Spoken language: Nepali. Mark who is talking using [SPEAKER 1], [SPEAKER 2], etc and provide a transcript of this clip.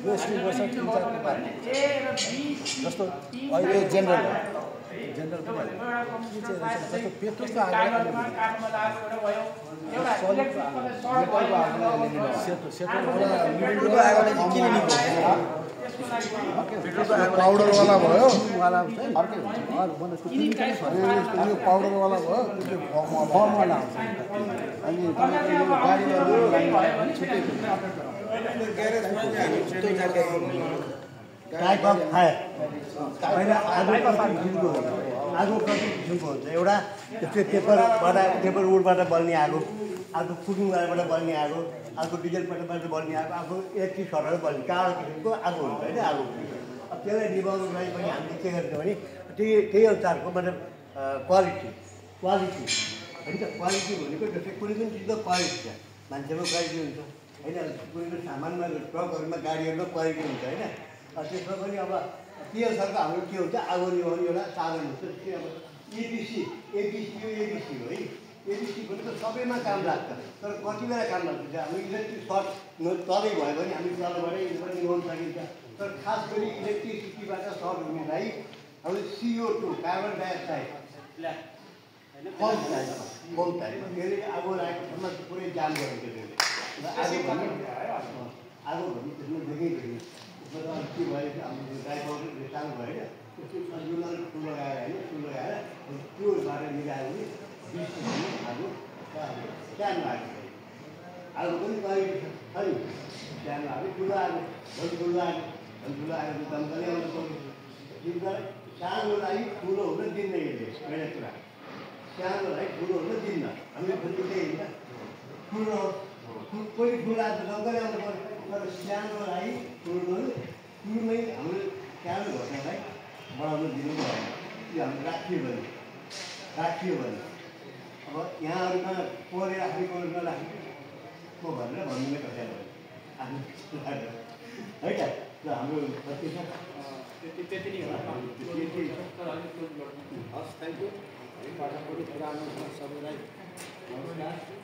[SPEAKER 1] यो स्टिल वर्ष 3-4 कुपाल जस्तो अहिले जेनरल पनि जस्तो पेट्रोलको
[SPEAKER 2] पाउडर वाला भयो
[SPEAKER 1] अर्कै
[SPEAKER 2] यो पाउडर वाला भयो
[SPEAKER 1] फर्म वाला आउँछ अनि तपाईँको यो गाडीमा छुट्टै टाइप अफ फायर पहिला आगो कति किसिमको हुन्छ एउटा त्यो पेपर वुडबाट बल्ने आगो अर्को कुकिङबाट बल्ने आगो अर्को डिजलबाट बल्ने आगो अर्को इलेक्ट्रिक सर्टबाट बल्ने कालो किसिमको आगो हुन्छ होइन आगो अब त्यसलाई निभाउनुको लागि पनि हामीले के गर्छ भने त्यही अनुसारको मतलब क्वालिटी होइन त क्वालिटी भनेको जस्तै कुनै पनि चिजको क्वालिटी छ मान्छेको क्वालिटी हुन्छ होइन कुनै पनि सामानमा ट्रकहरूमा गाडीहरूमा क्वालिटी हुन्छ होइन त्यसमा पनि अब के अनुसारको हाम्रो के हुन्छ आगो निभाउने एउटा साधन हुन्छ त्यो अब एबिसी हो है एबिसी भनेको सबैमा काम लाग्छ तर कति बेला काम लाग्छ हाम्रो इलेक्ट्रिक सर्ट तलै भयो भने हामी तलबाटै निभाउन सकिन्छ तर खास गरी इलेक्ट्रिसिटीबाट सर्ट हुनेलाई हामीले CO2 कार्बन डाइअक्साइड कम टाइपमा त्यसले आगो लागेको ठाउँमा पुरै जाम गरिन्छ त्यसले आगो भने त्यसमा देखिँदैन त्यसमा त के भयो हाम्रो ड्राइभरले सानो भयो होइन त्यसको ठुलो लगाएर त्यो बाटो मिलायो भने 20 आगो स्ट्यान्ड लाग्छ आगो पनि क्वालिटी छ नि स्ट्यान्ड लाग्यो ठुलो आगो ठुलो आगो दमकले आउनु सक्छ सानोलाई ठुलो हुन दिन्न यसले पहिला कुरा सानोलाई ठुलो हुन दिन्न हामीले खोजिँदै हिँड्छ ठुलो कोही ठुलो आएको दमकले आउनु पर्छ तर सानोलाई ठुलोमै हाम्रो सानो घटनालाई बढाउन दिनु भएन यो हाम्रो राखियो भने अब यहाँहरूमा पढेर आफै पढ्न नराखेको भनेर भन्नु नै कसैलाई आफ्नो है त र हाम्रो कति छ
[SPEAKER 3] त्यति नै होला हस् थ्याङ्क यू सबैलाई नमस्कार